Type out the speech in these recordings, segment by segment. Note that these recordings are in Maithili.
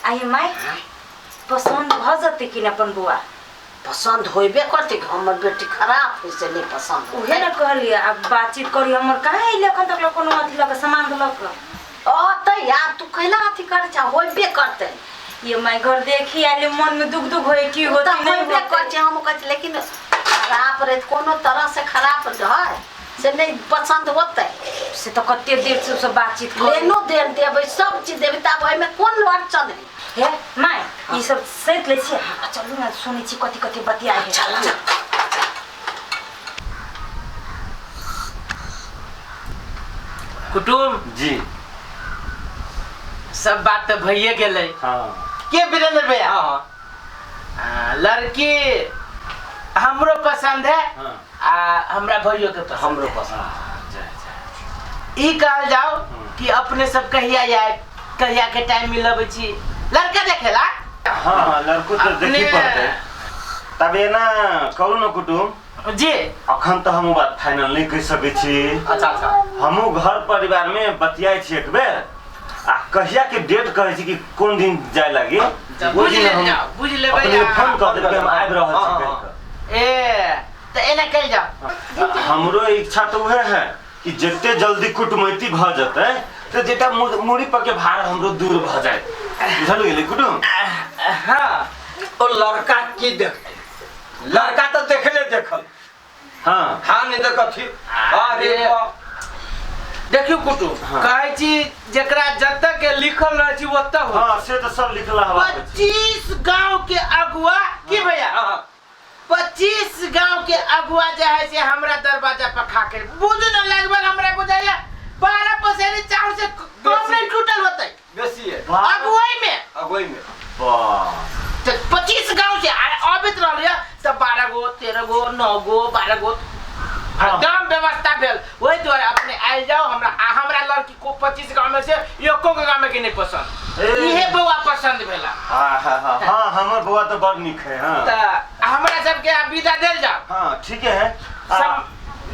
आइए माय, पसंद भऽ जेतै कि ने अपन बौआ? पसंद होइबे करतै कि हमर बेटी खराब है से नहीं पसंद? उहे ने कहलियै, आब बातचीत करी। हमर कहाँ अइलै एखन तक कोनो अथी लऽ कऽ, सामान लऽ कऽ? अतै आब, तू कैला अथी करै छ? होइबे करतै। ये माय, घर देखी आइले, मन में दुख दुख होय की ओ होतै तऽ नहीं होइबे होतै। करै छै। हम कहै छी, लेकिन खराब रहै कोनो तरह से खराब रहै से नहीं पसंद होतै। से तऽ कते देर से सब बातचीत कर लेनो देन देबै, सब चीज देबै, तब ओहिमे कोन अड़चन है? हे माय, ई सब सैत लै छियै आ चलू ने, सुनै छी कथी कथी बतियाइ है। चल चल। कुटुम जी। सब बात तऽ भइए गेलै। हाँ। के वीरेंद्र भैया? हाँ। लड़की हमरो पसंद है। हाँ। आ हमरा भैयो के पसंद हमरो है। पसंद। जा जा। ई कहल जाओ कि अपने सब कहिया आए, कहिया के टाइम मिलबै छी लड़का देखेला? हाँ हाँ, लड़को तऽ देखी पड़तै। तब एना करू ने कुटुम। जी। अखन तऽ हम ओ बात फाइनल नहि कहि सकै छी। अच्छा अच्छा। हमहूँ घर परिवार में बतियाइ छी एक बेर आ कहिया के डेट कहै छी कि कोन दिन जाय लागी, तऽ ओहि बुझि दिन ले हम जाओ, बुझि लेबै। अपने आ- फोन कऽ देबै कि हम आबि रहल छी हाँ, कहि हाँ। कऽ। ए तऽ एना कहि जाओ। हमरो इच्छा तऽ उहे है कि जते जल्दी कुटुमैती भऽ जेतै तऽ जेटा मूड़ी पर के भार हमरो दूर भऽ जाए। बुझल गेलै कुटुम? हाँ। ओ लड़का की देखतै? लड़का तऽ देखले देखल। हाँ। हाँ, नहीं तऽ कथी, अरे बा। देखियौ कुटुम। हाँ। कहै छी जेकरा जतऽ के लिखल रहै छी ओतऽ हो। हाँ, से तऽ सब लिखला हवा होइ छै। 25 गांव के अगुआ की भैया? हाँ। 25 गांव के अगुआ जे है से हमरा दरवाजा पर खा के बुझू न, लगभग हमरा बुझाइया 12 पसेरी चाउर से कम नहीं टूटल होतै। बेसी है। अगुआई में। अगुआई में। वाह। तो 25 गांव से आबित रहल तऽ 12 गो, 13 गो, 9 गो, 12 गो आ दाम व्यवस्था भेल। ओहि दुआरे अपने आयल जाओ। हमरा आ हमरा लड़की को 25 गांव में से एको गो गांव में के नहीं पसंद। ए। इहे बौआ पसंद भेला। हाँ हाँ हाँ हाँ, हमर बौआ तऽ बड़ नीक है। हाँ। तऽ हमरा सबके आब विदा देल जाओ। हाँ, ठीक है। सब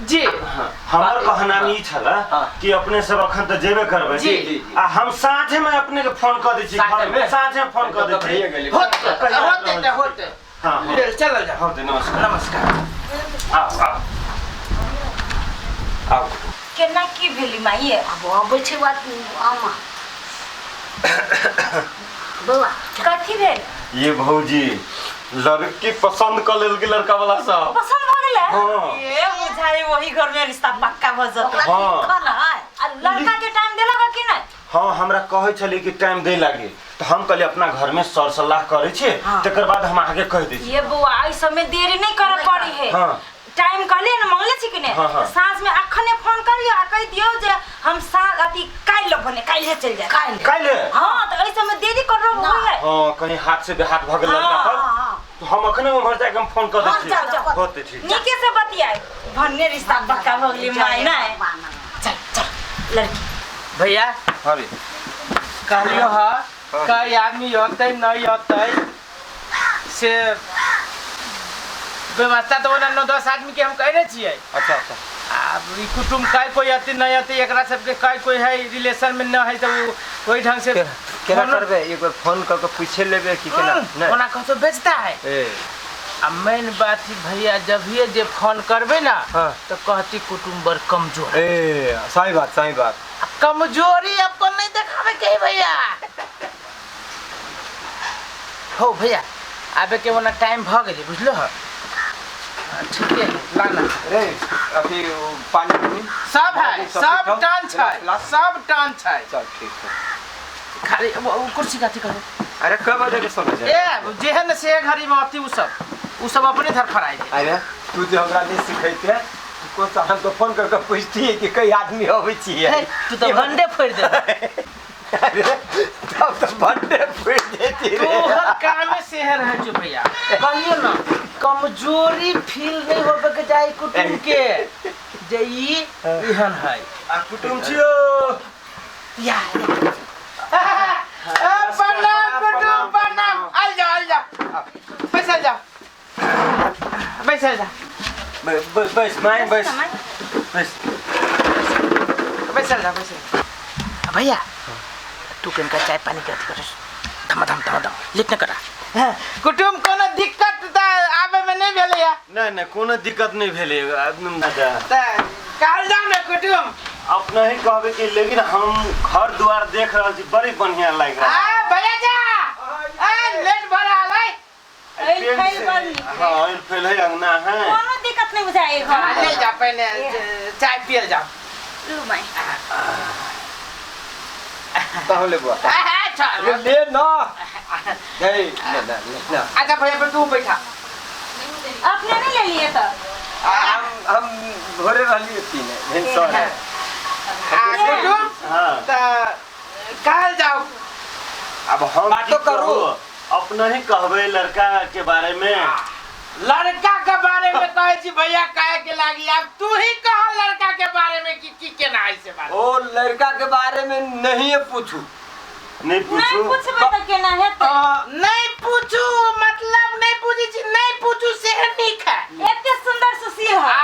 जी। हाँ, हमर कहनाम ई छला कि अपने सब अखन तऽ जेबे करबै। जी, जी, जी। आ हम साँझे में अपने के फोन कऽ दै छी। साँझे घर में में? साँझे में फोन कऽ दै तऽ भइए छी। गेलै। होते कहिया होते रहल तऽ छी? होते। हाँ हाँ। लेल चलल जाओ। होते, नमस्कार। नमस्कार। आउ आउ आउ। केना की भेली माई? आब अबै छै बात आमा बौआ। कथी भेल? ये भौजी, लड़की पसंद कऽ लेलकै लड़का वाला सब। पसंद भऽ गेलै? हाँ। ए बुझाइ वही घर में रिश्ता पक्का भऽ जेतै। ओकरा हाँ। लिखल है। आ लड़का के टाइम देलक कि नहि? हाँ, हमरा कहै छलै कि टाइम दै लागी, तऽ हम कहलियै अपना घर में सर सलाह करै छी, तकर बाद हम अहाँके कहि दै छी। ये बौआ, एहि सबमे देरी नहि करऽ पड़ी है। हाँ। टाइम कहलियै ने, मांगले छी कि नहि? हाँ, हाँ। तऽ साँझ में अखने फोन करियौ आ कहि दियौ जे हम साँझ अथी काल्हि भने काल्हि चलि जायब। काल्हि? काल्हि। हाँ, तऽ एहि सबमे देरी करब होइ है। हाँ, कहीं हाथ से बेहाथ भऽ गेल लड़का पर। हाँ। तो हम अखने उम्हर जाके हम फोन कऽ दै हाँ, छी। जाओ, जाओ। होतै, ठीक। नीके से बतियाए भन्ने रिश्ता पक्का भऽ गेलै माय नहि? चल चल लड़की। भैया। हाँ रे। कहलियो ह कई आदमी होतै नहीं होतै से व्यवस्था तऽ ओना 9-10 आदमी के हम कहने छियै। अच्छा अच्छा। आब ई कुटुम कई कोई अति नहीं अति, एकरा सबके कई कोई है रिलेशन में न है, तऽ ओ ओहि ढंग से केना करबै? एक बेर फोन कऽ के पूछे लेबै कि केना? नहि ओना कतौ बेचता है। ए। आ मेन बात है भैया, जब ये जे फोन करबै ना हाँ। तो कहती कुटुम बड़ कमजोर। ए, सही बात, सही बात। आ कमजोरी अपन नहीं देखावे के है भैया। हो भैया, आबे के ओना टाइम भ गेलै, बुझलो ह? ठीक है, लाना। रे अथी ओ पानी उनी सब है। सब सब ठीक हौ? टन छै। गिलास? सब टन छै। चल, ठीक है। खाली वो कुर्सी कथी करू? अरे, कब बजे के समय है? ए जेहन से घड़ी में अथी उ सब अपने धरफड़ाइ छै। अरे, तू जो हमरा नहीं सिखैते तू कौन सा? हम तो फोन करके पूछती है कि कई आदमी अबै छियै। हे, तू तऽ भंडे फोड़ि देबे। अरे, तब तो भंडे फोड़ि देती रे। तोहर कामे सेहे रहै छौ भैया। कहियो न कमजोरी फील नहीं होबे के चाही कुटुम के जे ई एहन है। आ कुटुम छियो। या ए, प्रणाम कुटुम, प्रणाम। आल जाओ, आल जाओ, बैसल जाओ, बैसल जा। बस बस माय, बस बस। बैसल जा, बैसल जा। भैया, तू किनका चाय पानी के अथी करस? थमा थम थमा थम लेट न करा। कुटुम कोनो दिक्कत त आबे में नहीं भेलैया? नहीं नहीं कोनो दिक्कत नहीं भेलै। त कहल जाओ ने कुटुम। अपना ही कहबे कि लेकिन हम घर द्वार देख रहल छी बड़ी बढ़िया लाग रहल। आ भैया जा आ लेट भ रहल है। एल फैल बड़ नीक है। हां एल फैल है अंगना है। कोनो दिक्कत नहीं बुझाई घर। ले जा पहले चाय पियल जाओ। लू माई ताहले बुआ अच्छा ले ना नहीं ले ना ले ना। अच्छा भैया पर तू बैठा। अपने नहीं ले लिए तो हम भोरे रहली तीन भेल सर। कुटुम हां त कहल जाओ। अब हम बातो करू अपना ही कहबे लड़का के बारे में। लड़का के बारे में कहे छी भैया काहे के लागी अब तू ही कह लड़का के बारे में कि की केना है से बात। ओ लड़का के बारे में नहीं पूछू। नहीं पूछू नहीं पूछबे त केना हेतै? नहीं पूछू मतलब नहीं पूछी छी नहीं पूछू से नीक है। एते सुंदर सुशील है।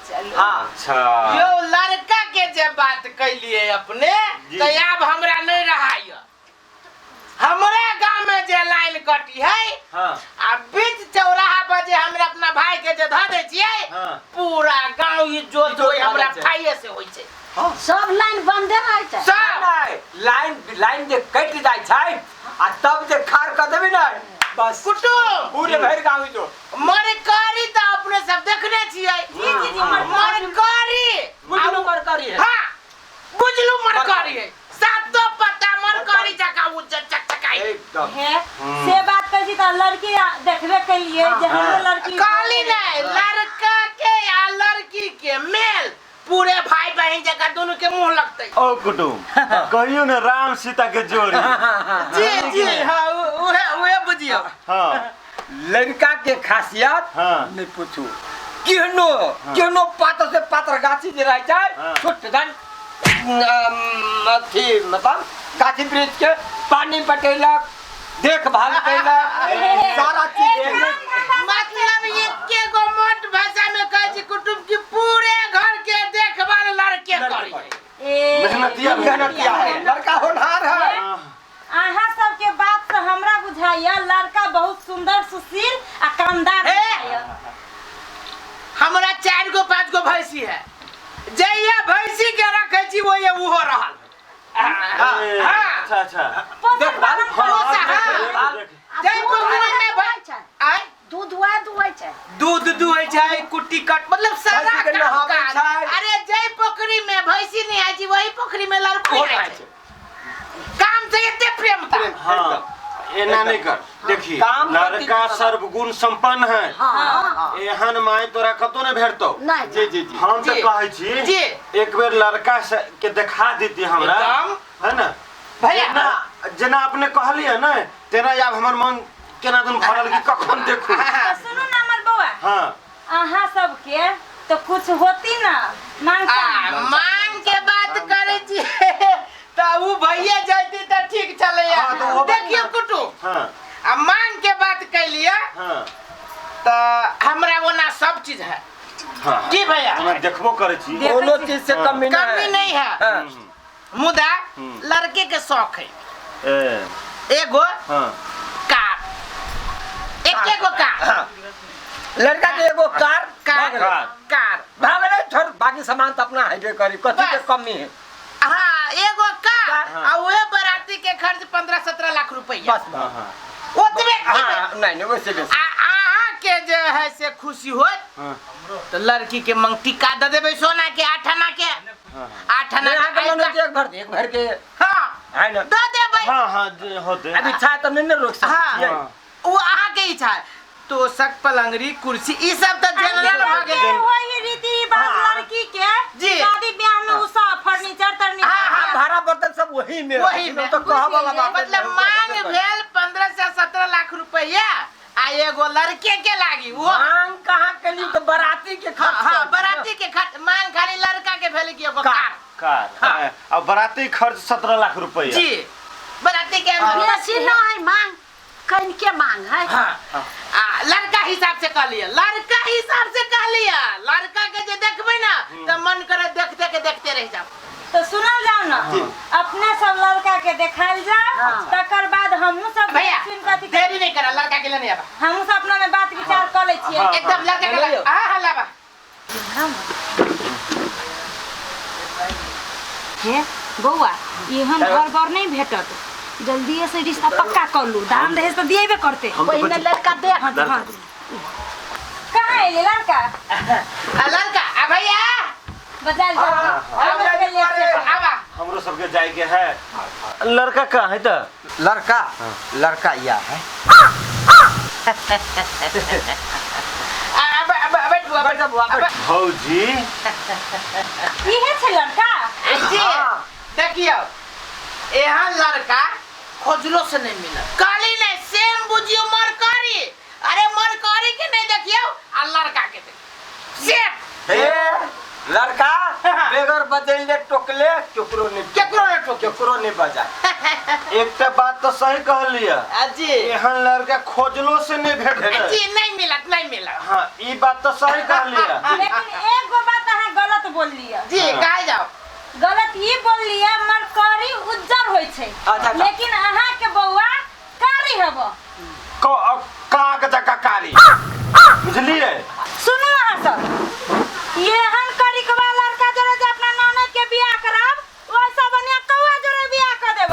चलो हां अच्छा यो लड़का के जे बात कैलिए अपने त अब हमरा नहीं रहाय। हमरे गांव में जे लाइन कटी है हां आ बीच चौराहा पर जे हमरा अपना भाई के जे ध दै छियै हां पूरा गांव ई जोत होय हमरा फाइए से होय छै। सब लाइन बंदे रहै छै। सब नहीं लाइन लाइन जे कट जाय छै आ तब जे खार क देबी ने बस कुटुम पूरे भरि गांव जो मरकारी त अपने सब देखने छियै। जी जी जी मरकारी बुझलु मरकारी है। हां बुझलु मरकारी है सातो पत्ता मरकारी जका उ चकचकाई एकदम है से बात करै छी त लड़की देखबे केलिए जे हमरो लड़की कहली नहीं लड़का के आ लड़की के मेल पूरे भाई बहन जका दोनों के मुंह लगते। ओ कुटुम कहियो ने राम सीता के जोड़ी। जी जी हां उहे उहे बुझियो। हां लड़का के खासियत हां नहीं पूछू। केहनो केहनो पातर से पातर गाछी जे रहै छै छोट दन अथी मतलब गाछी वृक्ष के पानी पटेलक देखभाल कैलक सारा चीज। मतलब एके गो मोट भाषा में कहै छी कुटुम की पूरे घर के देखभाल लड़के करी। मेहनतिया मेहनतिया है लड़का होनहार है। अहाँ सब के बात से हमरा बुझाइया लड़का बहुत सुंदर सुशील आ कामदार है। हमरा 4 गो 5 गो भैंसी है जइया भैंसी के रखै छी ओये उहो रहल। अच्छा अच्छा देखभाल जय पोखरी में आय दूध दुहै छै दूध दुहै छै कुट्टी कट मतलब सारा काम काज। अरे जय पोखरी में भैंसी नहीं आय छी वही पोखरी में लड़की आय छै। काम से एते प्रेम था। हां एना नहीं कर देखी लड़का सर्वगुण संपन्न है। हां एहन my तोरा कतो ने भेटतो। जी जी जी हम त कहै छी जी एक बेर लड़का के देखा देती हमरा है ना भैया ना जेना अपने कहलिए ने तेना आब हमर मन केना दिन भरल कि कखन देखू। तो सुनू ना हमर बौआ। हां अहाँ सब के तो कुछ होती ना मांग मांग के बात करै छी त उ भैया जाती त ठीक छलैया। देखियो कुटुम। हां आ मांग के बात कैलिए। हां त हमरा ओना सब चीज है। हां जी भैया हमरा देखबो करै छी कोनो चीज से कमी नहीं कमी नहीं है। मुदा लड़के के शौक है एगो हां कार एके गो कार लड़का के एगो कार कार कार भागले छोड़ बाकी सामान त अपना हेबे करी कथी के कमी है। हां एगो कार आ ओहे बराती के खर्च 15-17 लाख रुपया बस। हां ओतबे। हां नहीं नहीं वैसे बेसी आ अहाँ के जे है से खुशी होत तो लड़की के मंगटिका दे देबै सोना के 8 आना के 8 आना के मन होत एक भर के हां है ना दे देबै। हां हां होते अभी इच्छा त नहीं ने रोक सकते। हां वो अहाँ के इच्छा है तो सक पलंगरी कुर्सी ई सब त जनरल भ गेल। वही रीति रिवाज लड़की के शादी ब्याह में उ सब फर्नीचर तर्नीचर हां भाड़ा बर्तन सब वही में वही में तो कह वाला बात मतलब मांग भेल 15 से 17 लाख रुपया आ एगो लड़के के लागी वो मांग कहां के लिए तो बराती के खर्च। हां बराती के खर्च मांग खाली लड़का के भेल कि एगो कार कार आ बराती खर्च 17 लाख रुपया जी बराती के बेसी न है मांग कन के मांग है। हां आ लड़का हिसाब से कहलिए लड़का हिसाब से कहलिए लड़का के जे देखबै ना त मन करे देखते के देखते रह जाओ। तो सुनल जाओ ना अपने सब लड़का के देखाल जाओ तकर बाद हमहूँ सब भैया सुन कऽ अथी देरी नहीं करा, लड़का के लेने आबा। हमहूँ सब अपना में बात विचार कऽ लै छियै। हाँ। एकदम लड़का के ले हां हां लाबा। हे बौआ, एहन घर बर नहीं भेटत, जल्दी से रिश्ता पक्का कर लू, दान दहेज तो दिएबे करते। हम तो पहिने बच्चे- लड़का देख। हाँ हाँ, कहाँ एलै लड़का? आ लड़का आ भैया बजाल जाओ। हाँ, आबा। हमरो सबके जाए के है। लड़का कहाँ है तो? लड़का लड़का या है। आ अब अब बैठ बुआ, बैठ बुआ, बैठ। भौजी इहे छै लड़का। जी देखियो, एहन लड़का खोजलो से नहीं मिलत, काली नहीं सेम बुझियो मरकरी। अरे मरकरी के नहीं देखियो आ लड़का के देखियो सेम। ए लड़का बेगर बदलले टोकले केकरो नहीं, केकरो नहीं ठोके, केकरो नहीं बजा। एकटा बात तो सही कहलिए, जी एहन लड़का खोजलो से नहीं भेटत। जी नहीं मिलत, नहीं मिलत। हाँ ई बात तो सही कहलिए। लेकिन एगो बात अहाँ गलत बोललिए। जी कहा जाओ गलत ई बोललिए, मरकरी उज्जर होइ छै, अच्छा। लेकिन अहाँ के बौआ कारी हब। काग जका कारी, बुझलिए? सुनू अहाँ सब, एहन करिकवा लड़का जोड़े जे अपना ननद के बियाह कराब, ओइसँ बढ़िया कौआ जोड़े बियाह कऽ देब,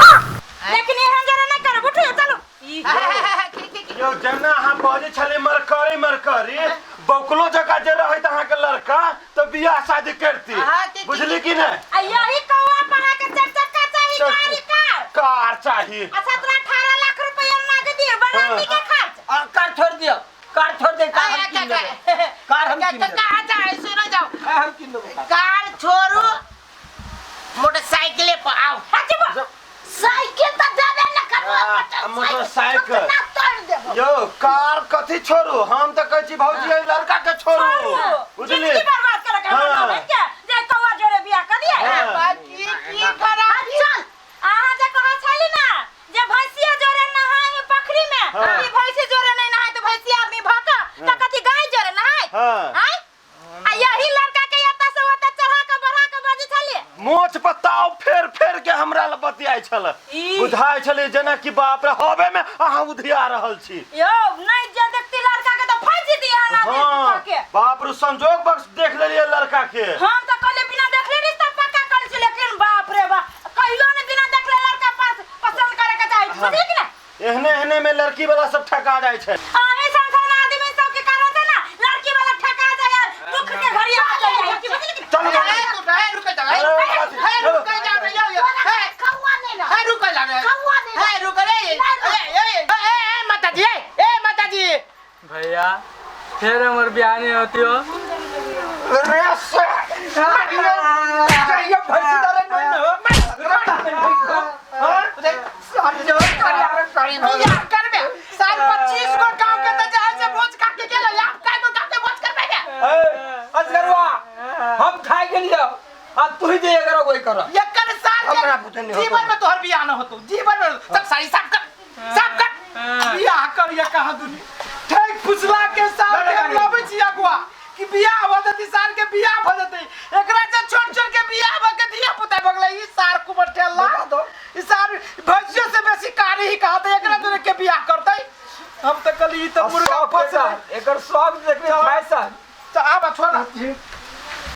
लेकिन एहन जोड़े नहीं करब। उठियो चलू। यो जेना अहाँ बजै छलै मरकरी मरकरी, बौकलो जका जे रहैत अहाँके लड़का तऽ बियाह शादी करती, बुझली कि नहीं? आ यही कौआ पर अहाँके चारि चक्का चाही, गाड़ी कार कार चाही। आ 17-18 लाख रुपया मांग दिए बराती के खर्च। आ, कार छोड़ दियो, कार छोड़ दे, कार हम किन लेबै, कार हम किन लेबै, कहा जाए सुनो जाओ, कार हम किन लेबै। कार छोड़ू मोटरसाइकिले पर आओ। साइकिल तो देबे न करू, मोटरसाइकिल ना तोड़ देबो। यो कार कथी छोड़ू, हम तऽ कहै छी भौजी एहि लड़का के छोड़ू, बुझली? जिंदगी बर्बाद करक हमर हाँ। ननद के, जे कौआ जोड़े बियाह कऽ दिए। हाँ। की की करा चल अहाँ जे कहै छली ना जे भैंसिया जोड़े नहाय पोखरी में, हाँ। ई भैंसी जोड़े नहीं नहाय तऽ भैंसिया आदमी भऽ कऽ तऽ कथी गाय जोड़े नहाय? हाँ। आँय? आ यही लड़का के एतऽ से ओतऽ चढ़ा कऽ बढ़ा कऽ बजै छलियै। मोछ बताओ फेर फेर के हमरा लग बतियाइ छल, बुझाइ छलै जेना कि बाप रे हवे में अहाँ उधिया रहल छी। यौ नहीं जे देखती लड़का के तऽ फंसि जेती अहाँ आदमी हाँ, के। बाप रे संजोग बख्श देख लेलियै लड़का के। हम तऽ कहलियै बिना देखले रिश्ता पक्का करै छी, लेकिन बाप रे बाप कहियो ने बिना देखले लड़का पास पसंद करे के चाही, बुझलियै कि नहि? एहने एहने में लड़की वाला सब ठका जाइ छै। अहीं सन आदमी सब के कारण से ना लड़की वाला ठका जाय, दुख के घड़ी आ चल जाइ, बुझलियै कि नहि? चलू रुक जाओ, रुक जाओ, कौआ नहीं ना, रुक जाओ, कौआ नहीं ना। रुक रे, ए ए माताजी, ए माताजी। भैया फिर हमर बियाह नहीं होती हो। रे से ये भैंसी दारे नहीं ना हो, हां सार जो बियाह करबे साल 25 गो गांव के त जाय से भोज खा के गेल, आप काय गो गांव के भोज करबे बे? ए असगरवा हम खाए के लिए आ तू ही दे करो कोई करो एकर साल के हमरा बुते नहीं होतो। जीवन में तोहर बियाह न होतो, जीवन में सब सारी साफ कर, साफ कर। बियाह कर या कहाँ दुनी ठेक फुसला के साल के हम लबै छी अगुआ कि बियाह भ जतै, साल के बियाह भ जतै, एकरा से छोट छोट के बियाह भ के धिया पुता भऽ गेलै। ई सार कुबर ठेला, ई सार भैंसियो से बेसी कारी ही कहतै, एकरा दुने के बियाह करतै। हम तऽ कहली ई तऽ मुर्गा फंसल, एकर शौक देखबे फैशन। तऽ आब छोड़।